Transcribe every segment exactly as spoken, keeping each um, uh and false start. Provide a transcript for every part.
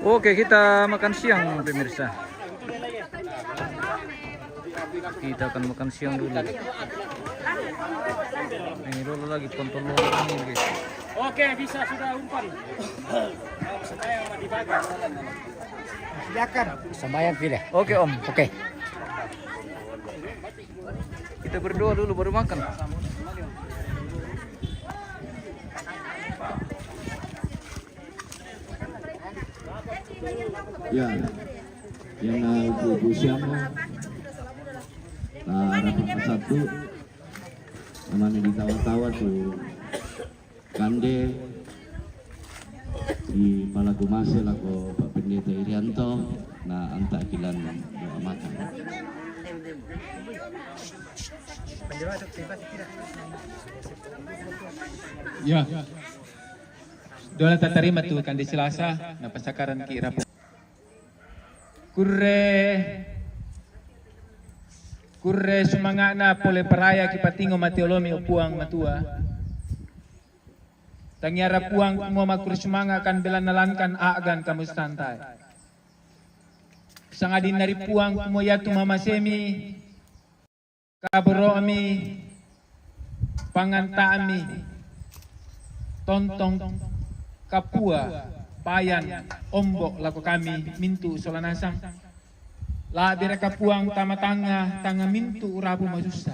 Oke, kita makan siang, pemirsa. Kita akan makan siang dulu. Ini dulu lagi, pontong dulu ini, guys. Oke, bisa sudah umpan. Saya mau dibagi. Silakan. Sembahyang tidak? Oke, Om. Oke. Kita berdoa dulu baru makan. Ya, yang na upu-upu siamo, na rapat satu, namanya ditawa-tawa tu kande di palaku mase lako Pak Pendeta Irianto, na anta kilan doa makan. Ya. Dona tatarima tu kande Silasa, na pasakaran ki rapu. Kurre, kurre sumanga'na pole paraya ki patingo mate olomi, o Puang Matua. Tangiara Puang, kumua makurre sumanga' kan belanna lan kan a'gan kamu santae. Sangadinna ri Puang, kumua iatu mamasemi, kaboro'mi, panganta'mi, tontong kapua, payan, ombo' lako kami mintu' sola nasang. La'biraka Puang tama tangnga, tangnga mintu' rapu masussa.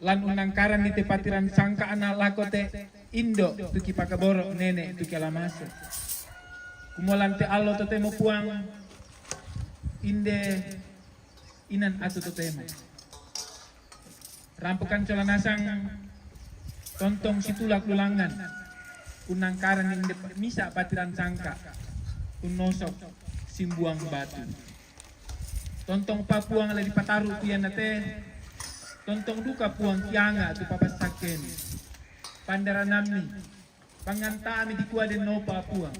Lan unnangkaranni te patiran sangka'na lako te indo' tu kipakaboro', nene' tu kialamase. Kumua lan te allo totemo Puang, inde inan atu totemo. Rampokan sola nasang tontong situlak lulangngan, unnangkaranni inde misa' patiran sangka', unnosok simbuang batu. Tontong pa Puang la dipataru' tu ianna te, tontong duka Puang kianga' tu papassakkemi. Pandaranammi, panganta'mi dikua dennopa Puang.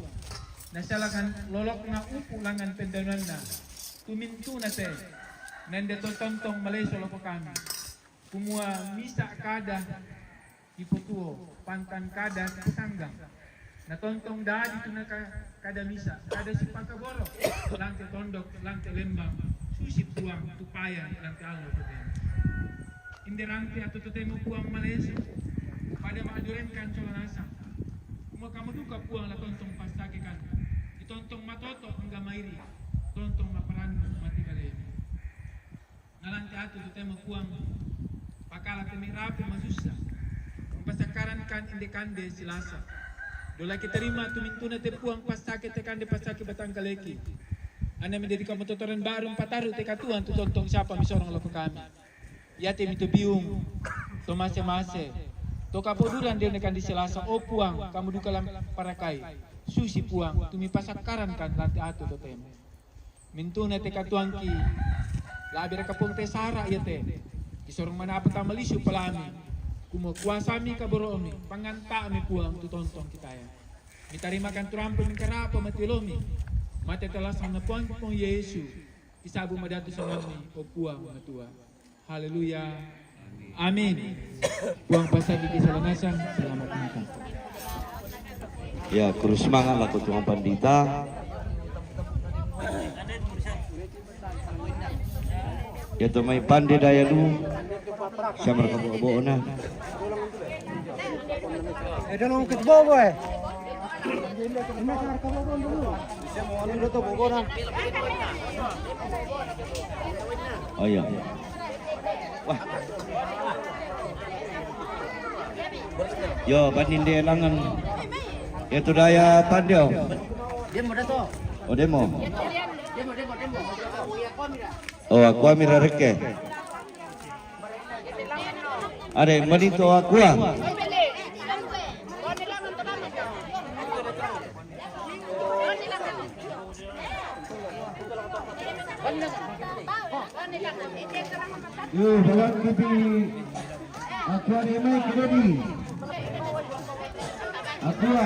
Nasalakan lolokna upu' langngan pendaunanna, tu mintu'na te, na inde to tontong maleso lako kami. Kumua misa' kada kipotuo, pantan kada kipasanggang. Na tontong dadi tu naka-, kada misa', kada sipakaboro', lan te tondok, lan te lembang, susi Puang, tu payan, lan te allo totemo. Inde rante atu totemo Puang maleso, pada ma'durengkan sola nasang. Kumua kamu duka Puang la tontong passakekan, ditontong matoto' angga mairi, tontong maparannu mati kalemi. Na lan te atu totemo Puang, pakala te mai rapu masussa, umpasakkarankan inde kande Silasa. Dola kitarima tu mintu'na te Puang passake te kande passake batang kaleki. Anna menjadi kamototoran baru umpataru' te katuoan tu tontong siapa misorong lako kami. Iate mi to biung, to mase-mase, to kapoduran dio ne kande Silasa, o Puang, kamu duka la parakai. Susi Puang, tu mipasakkarankan lan te atu totemo. Mintu'na te katuoangki, la'biraka Puang te sara' iate, kisorong manapa tama lisu palami, kumua kuasami, kaboro'mi, panganta'mi Puang tu tontong kitae. Mitarimakan tu rampo mingkara'pa mati olomi, mate talasanna Puang, Puang Yesu, kisabu madatu sangammi, o Puang Matua. Haleluya. Amin. Puang passakkeki sola nasang, selamat makan. Ya, kurre sumanga' lako Tuang Pandita. Ya, to mai pande daya lu, samar kabo'o-bo'ona. Eh, dolo' ke bobo, eh. Oh iya. Wah. Yo, paninde langan. Ya, tu daya tandeo. Demo, Dato. Oh, demo. Demo, demo, demo. Oh, aku amira rekke. Are, manito akua. Yo, balang kipi akua ni mai kidodi. Akua.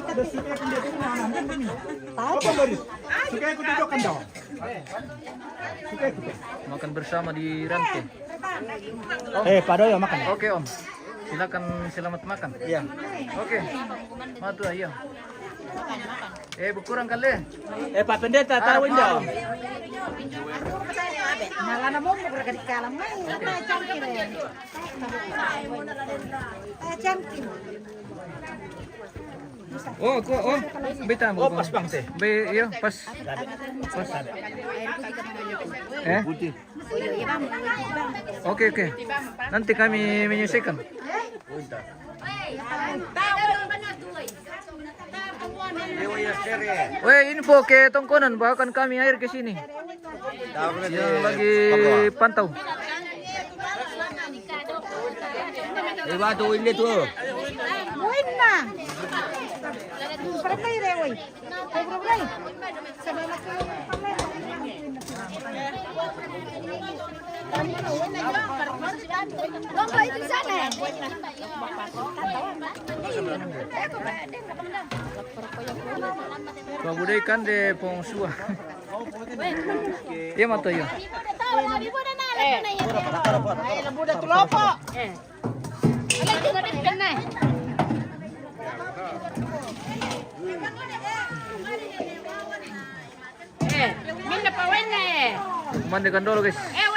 Suka ikut duduk kan, kawan? Suka ikut duduk kan, kawan? Suka ikut. Makan bersama di rantai. Eh, Pak Doyo makan. Oke, Om. Silakan, selamat makan. Iya. Oke. Matu, ayo. Eh, berkurang kali. Eh, Pak Pendeta, tahu enggak? Nah, lana mau buka di kalam, mai, mai cangkir, eh. Mai cangkir. Oh, aku, oh, beta. Oh, pas bang teh. Be, iya, pas. Pas. Eh? Oke, oke. Nanti kami menyelesaikan. Weh, info ke Tongkonan, bawakan kami air ke sini. Yang lagi pantau. Eh, batu ini tuh. Buin na. Pernah ire, woi. Pabudai kan de pong sua. Iya, mata iya. Eh, minda pa wena, eh. Mandi kan dulu, guys. Eh,